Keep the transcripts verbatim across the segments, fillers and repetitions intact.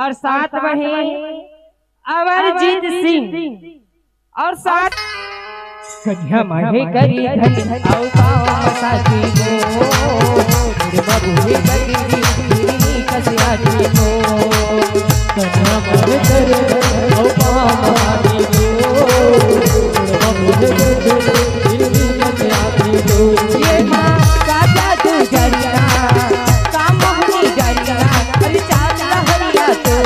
और साथ में है अमरजीत सिंह और साथ कन्या माहे करी धन अउ पाँव साथी को, बाबू हे करी धन कसिया जी को। कन्या माहे करी धन अउ पाँव साथी को, बाबू हे करी धन कसिया जी को। ये माँ का जादू जरिया, का मोहनी जरिया, अरे चाल लहरिया तो।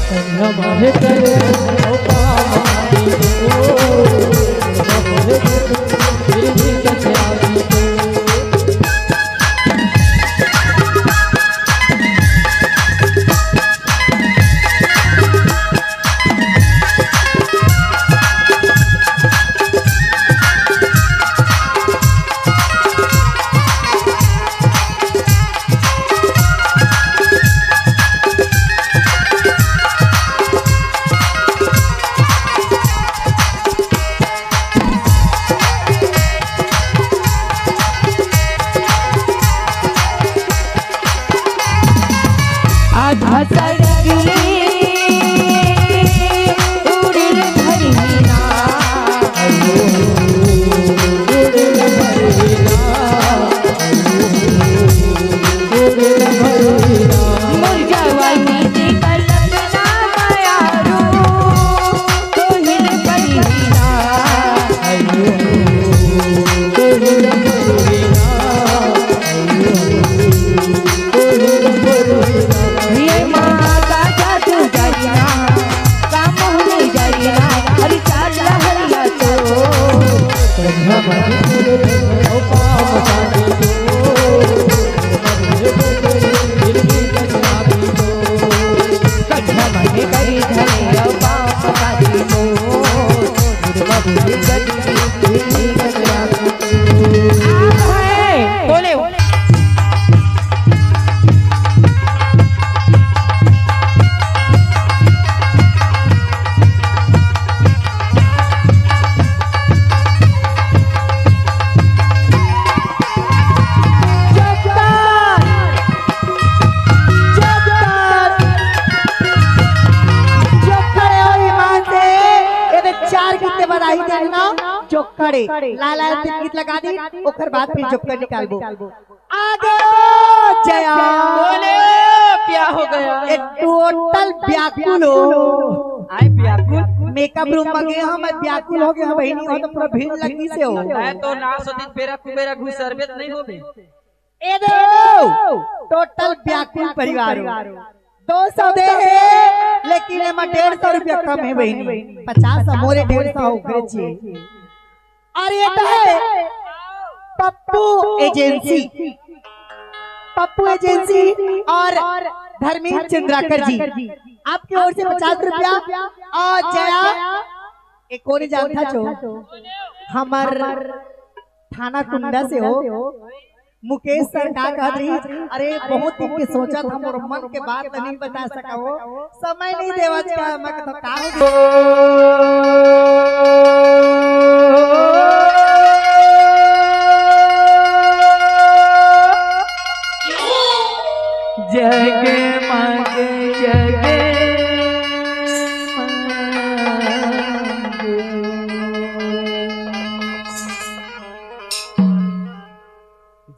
कन्या माहे करी धन अउ पाँव साथी को, बाबू हे करी धन कसिया जी को। आज हसड़ गिले उड़िल भरिना, उड़िल भरिना, उड़िल भरिना। मोर जवानी के कल्पना मयारू, तोहिल भरिना। ये माँ का जादू जरिया, का मोहनी जरिया, हरी चाल लहरिया तो। बोले। जोकर है और ईमान से, ये देख चार गीत के बाद आई जाए ना, जोकर है। लाल लाल से गीत लगा दी, ओकर बाद फिर जोकर निकालबो। आ गयो जया। बोले, क्या हो गया? ए टोटल व्याकुल हो। आए व्याकुल? मेकअप रूम में गए हम, व्याकुल हो गए हम, बहिनी हो तो पूरा भीड़ लगी से हो। मैं तो ना सोचित बेरा कुबेरा घुसरबे त नहीं होबे। ए दो, टोटल व्याकुल परिवार हो। दो सौ दे हे, लेकिन एमा डेढ़ सौ रुपया कम है बहिनी। पचास मोरे डेढ़ सौ ओकरे छे। और ये तो है पप्पू एजेंसी, पप्पू एजेंसी और धर्मेंद्र चंद्राकर जी, आपकी ओर से पचास रुपया। और जया, एक और जानता छो, हमर थाना कुंडा से हो, मुकेश सर का कहत रही, अरे बहुत दिन के सोचत हम और मन के बात नहीं बता सका हो, समय नहीं देवत का, मैं कहता का हो। जगमग जगमग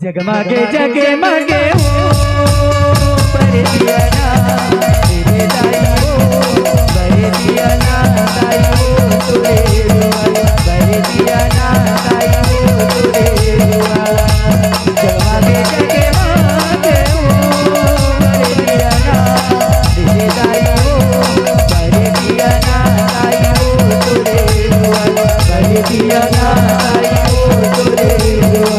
जगमगे जगमगे हो, परदिया ना तेरे दाई हो, परदिया ना दाई हो, तोरे दुआर, परदिया ना दाई हो, तोरे दुआर। जगमगे जगमगे हो, परदिया ना तेरे दाई हो, परदिया ना दाई हो, तोरे दुआर, परदिया ना दाई हो, तोरे दुआर।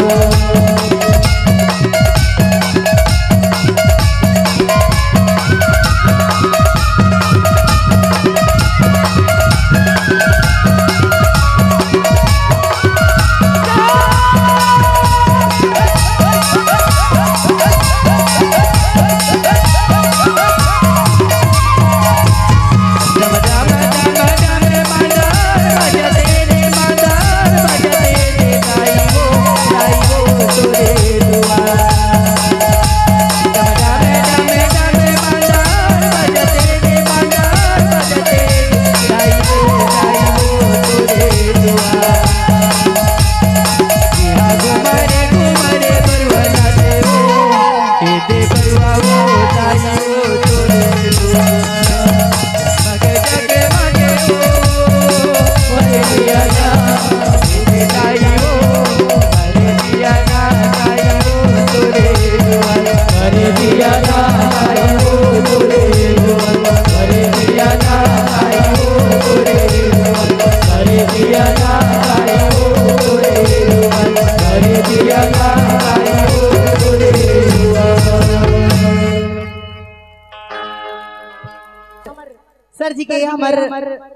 हमर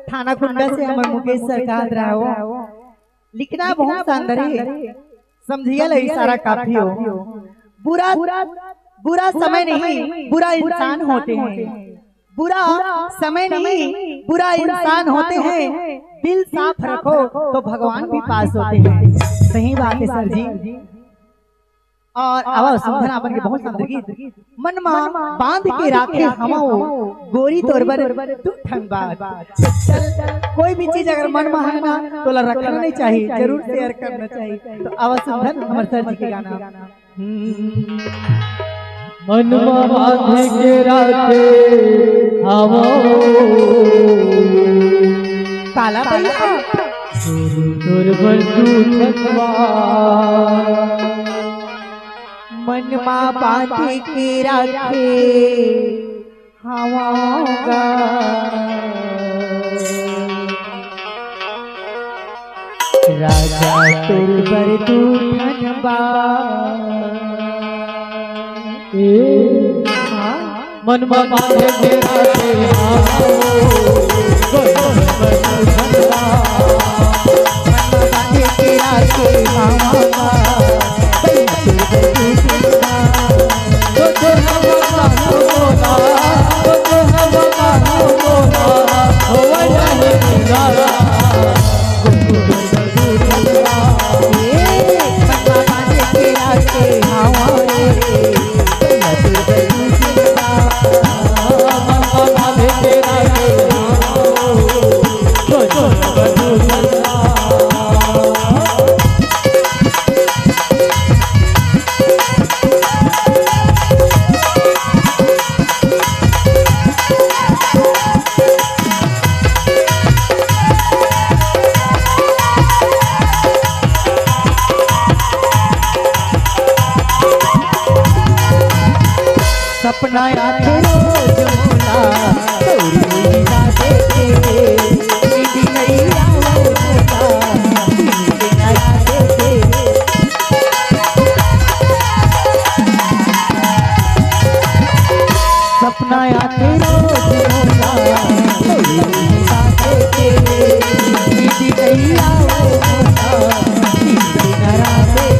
थाना कुंडा से हमर मुकेश सर कहत रहा हो, लिखना बहुत शानदार है, समझिया ला इशारा काफी हो। बुरा, बुरा समय नहीं, बुरा इंसान होते हैं। बुरा समय नहीं, बुरा इंसान होते हैं। दिल साफ रखो तो भगवान भी पास होते हैं। सही बात है सर जी। और आवा सुंदर आपन के बहुत सुंदर गीत। मन मा बांध के राखे हवंव गोरी तोर बर दू ठन बात। चल, कोई भी चीज अगर मन मा है ना, तो ओला रखना नहीं चाहिए, जरूर शेयर करना चाहिए। तो आवा सुंदर हमर सर जी के गाना। हम्म। मन मा बांध के राखे हवंव। काला भैया। तोर बर दू ठन बात। मन मा बांध के राखे हवंव गा। राजा तोर बर दू ठन बात। ए, हाँ। मन मा बांधे के राखे हवंव। मन मा बांधे के राखे हवंव। सपना आथे रोज मोला, तोरी मुस्कान देखे, नींद नइ आवय मोला, नींद नइ आवय। सपना आथे रोज मोला, तोरी मुस्कान देखे, नींद नइ आवय मोला, नींद नइ आवय।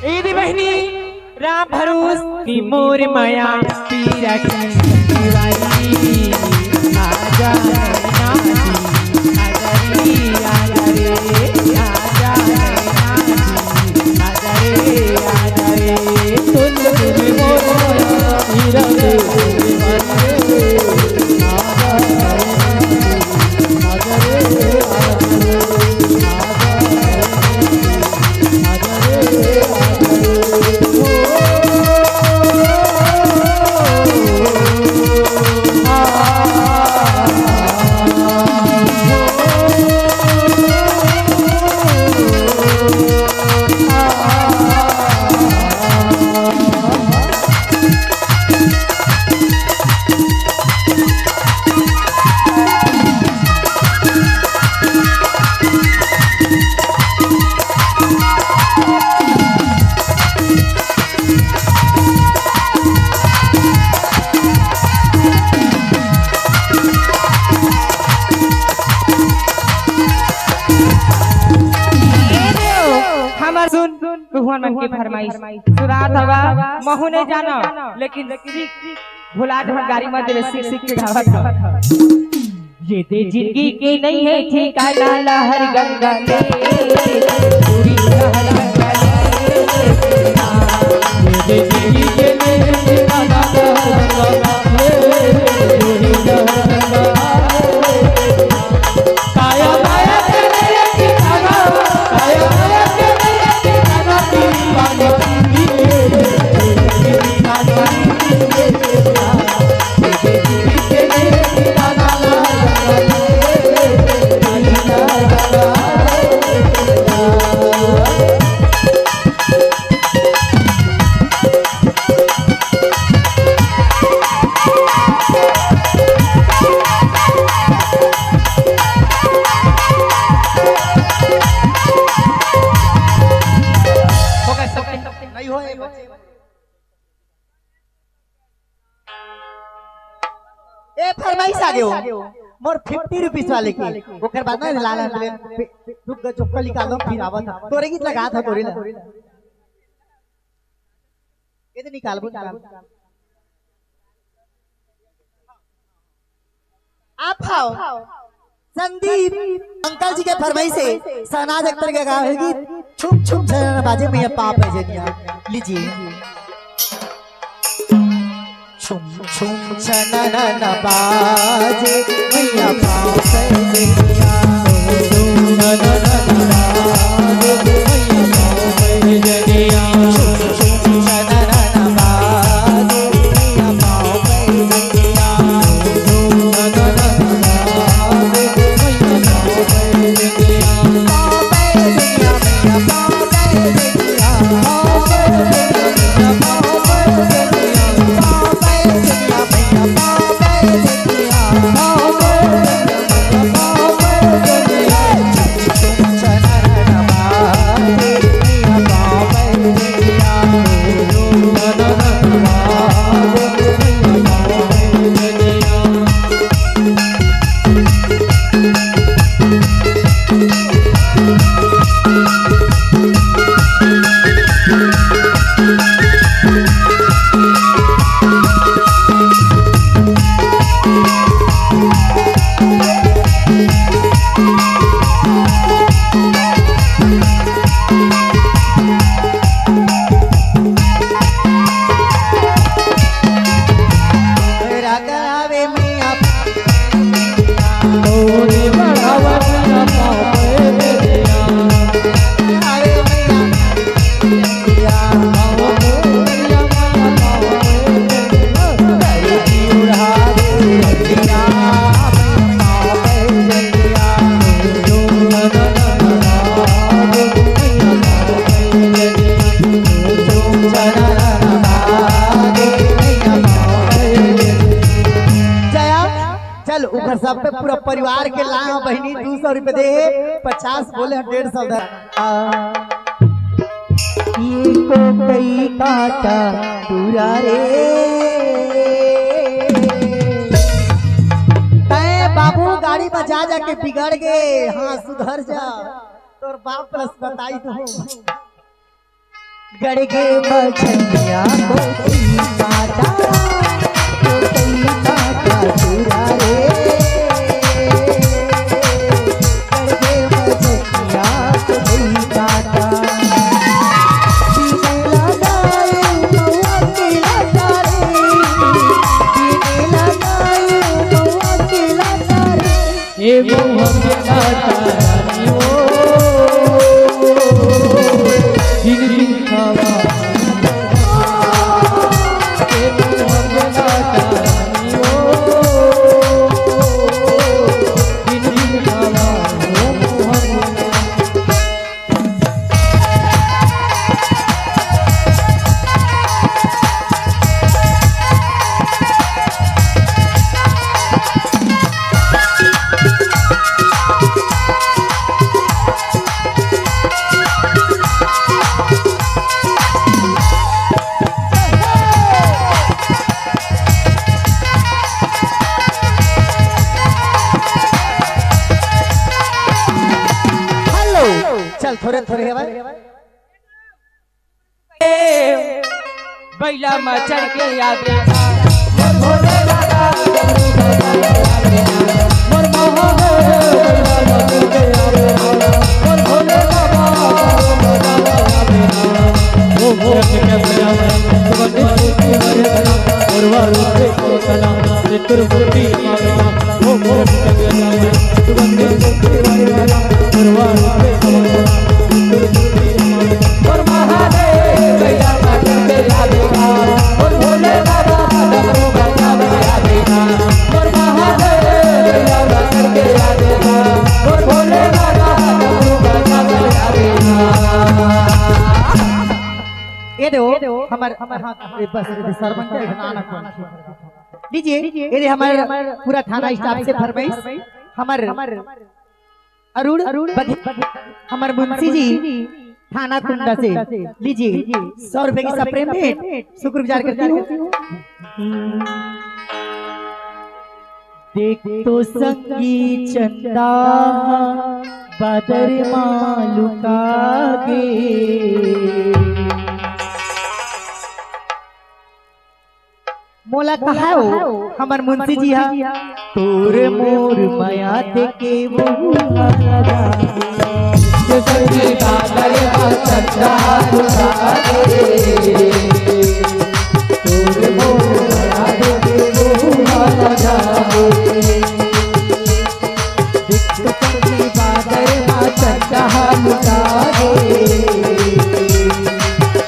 ए दे बहिनी, राम भरोस की मोर माया पीरा की दीवारी। आजा नैना जी, आजा रे, आजा रे, आजा नैना जी, आजा रे, आजा रे। तुल तुल मोर माया पीरा की दीवारी। आजा नैना जी, आजा रे, आजा रे, आजा नैना जी। हमर सुन, तुहन मन के फरमाइश सुनात हवा, महू नहीं जाना, लेकिन सीख भुला जहन गारी मत देवे, सीख सीख के गावत हवा। ये दे जिंदगी के नहीं है ठिकाना, लहर गंगा ले, पूरी लहर गंगा ले। ये दे जिंदगी के नहीं है ठिकाना, लहर गंगा ले, पूरी लहर गंगा ले। काया माया के नहीं है ठिकाना, काया माया के नहीं है ठिकाना, पीली पानी पीली। ए, फरमाइश आ गयो मोर फिफ्टी रुपीस वाले के। ओकर बाद ना लाल रुक ग, चोक्का निकाल दो, फिर आवत ह। तोरे गीत लगा था, तोरे ला। ये तो निकाल, वो निकाल। आप आओ। संदीप अंकल जी के फरमाइश से शहनाज अख्तर के गाए गीत छुम छुम छनन बाजे मैया पाँव पैजनिया। लीजिए। छुम छुम छनन बाजे मैया पाँव पैजनिया। छुम छनन बाजे मैया पाँव पैजनिया। जया, चल, ओकर सब पे पूरा परिवार के लाए हो बहिनी, दू सौ रुपए दे हे, पचास बोले हो, डेढ़ सौ धर। आ, ये को कई काटा पूरा रे। तै बाबू गाड़ी में जा जाके बिगड़ गे, हाँ, सुधर जा, तोर बाप रस बताई तू। गड़गे मछलिया को काटा, को काटा चुरा रे। गड़गे मछलिया को काटा। पीने लगाए मौआ के लाचारी, पीने लगाए मौआ के लाचारी। ए मौआ के लाचारी ओ, जिन जिन खावा। ए मौआ के लाचारी ओ, जिन जिन खावा, ओ मौआ के लाचारी। हेलो, चल थोरे थोरे हे भाई। बैला म चढ़ के आवे। ये दो, हमर, हमर, हाँ, ये बस, ये सरवन के ना, ना, कौन? लीजिए, ये दे हमर पूरा थाना स्टाफ से फरमाइश, हमर अरुण बघेल, हमर मुंशी जी, थाना कुंडा से। लीजिए, सौ रुपए की सप्रेम भेंट, शुक्रगुजार करती हूँ। देख तो संगी चंदा बादर मा लुका गे। मोला कहा हो हमर मुंशी जी हा, तोर मोर मया देके वो हरा जागे। तो संगी बादर मा चंदा लुका गे। तोर मोर मया देके वो हरा जागे। दिख तो संगी बादर मा चंदा लुका गे।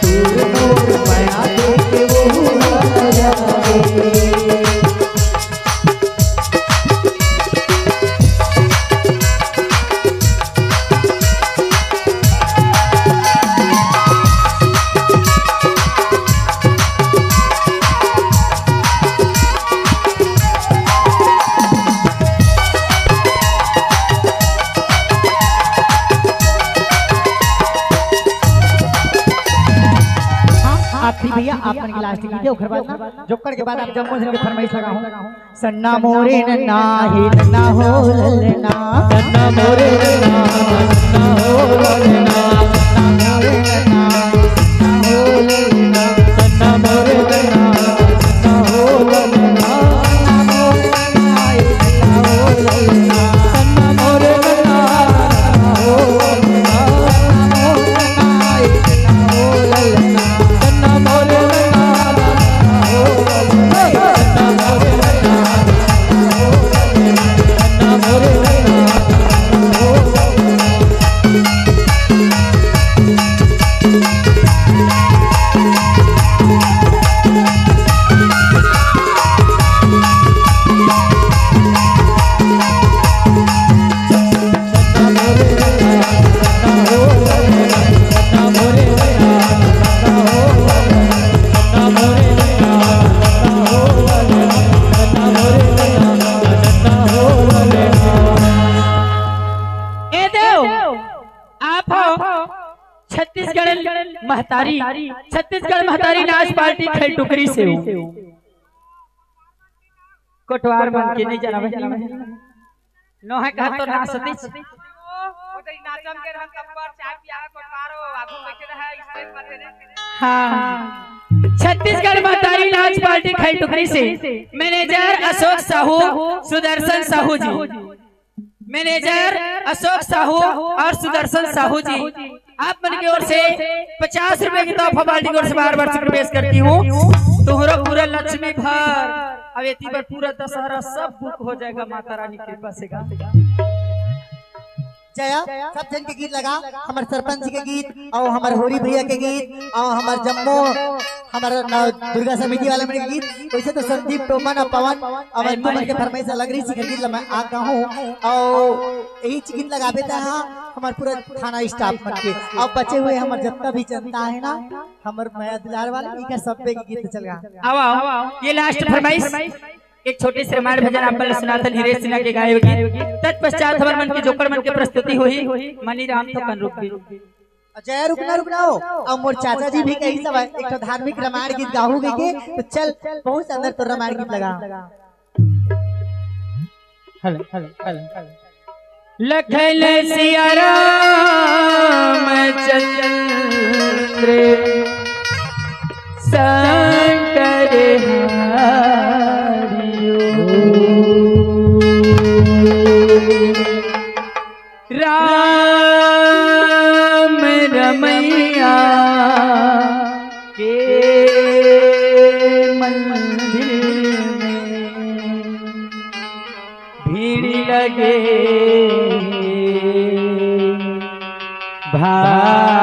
तोर मोर मया देके वो हरा जागे। हाँ, आखिरी भैया, आप मन के लास्ट गीत हे, ओखर बाद ना, जोकर के बाद आप जम्मो झन के फरमाइश लगाहूँ। सन्ना मोरे नन्ना हे नन्ना हो ललना। सन्ना मोरे नन्ना, नन्ना हो ललना। सन्ना मोरे नन्ना, नन्ना हो ललना। सन्ना मोरे नन्ना, नन्ना हो ललना। ए देव, आप हो छत्तीसगढ़ महतारी, छत्तीसगढ़ महतारी नाच पार्टी खैर टुकरी से हो। कोटवार मन के नहीं जाना बहिनी। नोहे कहा तो नाच सतीश। हाँ, छत्तीसगढ़ महतारी नाच पार्टी खैर टुकरी से मैनेजर अशोक साहू, सुदर्शन साहू जी। मैनेजर अशोक साहू और सुदर्शन साहू जी, आप मन की ओर से पचास रुपए की तोहफा बाल्टी की ओर से बार बार शुक्र पेश करती हूँ। तुम्हारा पूरा लक्ष्मी घर, अब एती बार पूरा दशहरा सब बुक हो जाएगा माता रानी कृपा से गा। जया, सब जन के गीत लगा, हमर सरपंच के गीत और हमर होरी भैया के गीत और हमर जम्मो हमर नव दुर्गा समिति वाला मन के गीत। वैसे तो संदीप, टोपन और पवन और अंजू मन के फरमाइश अलग रही, शिखर गीत ला मैं आ कहूँ और यही गीत लगाबे त हाँ हमर पूरा थाना स्टाफ मन के। अब बचे हुए हमर जत्ता भी जनता है ना, हमर मया दुलार वाला, इकर सब्बे के गीत चल रहा। आओ, आओ, ये लास्ट फरमाइश, एक छोटे से रामायण भजन आप मन ल सुनाथन, हिरेश सिन्हा के गाए हुए गीत। तत्पश्चात हमर मन के जोकर मन के प्रस्तुति होही, मनी राम थोकन रुक गई। जया रुकना, रुकना हो। अब मोर चाचा जी भी कही सब एक ठो धार्मिक रामायण गीत गाहू कहिके, तो चल बहुत सुंदर तो रामायण गीत लगा। Hello, hello, hello, hello. Lakhan Siya Ram Chandra Shankar हरिओ। राम रमैया के मंदिर में भीड़ लगे भारी।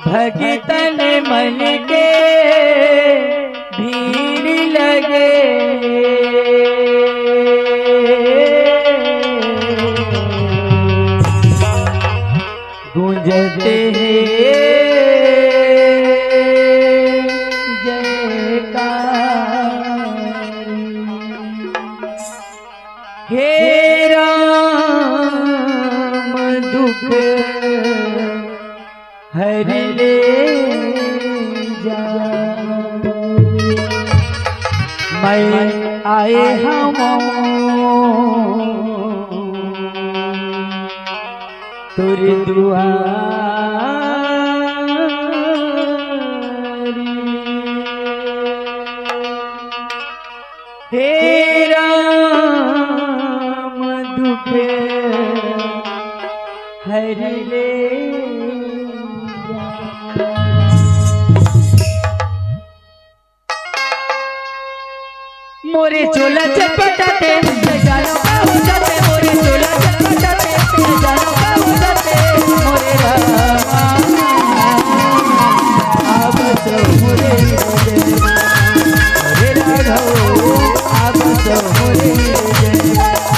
भगतन मन के भीड़ लगे, गूंजते हैं जयकार। हे राम दुख हरि ले जा, मैं आए हवं तोर दुआरी। हे राम दुख हरि ले जा। मोरे चोला चटपटाते, न जानो का हो जाते, मोरे चोला चटपटाते, न जानो का हो जाते, मोरे रामा। अब तो मोरे हृदय, मोरे राघव, अब तो मोरे हृदय,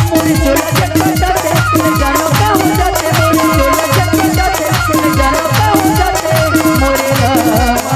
मोरे चोला चटपटाते, न जानो का हो जाते, मोरे चोला चटपटाते, न जानो का हो जाते, मोरे रामा।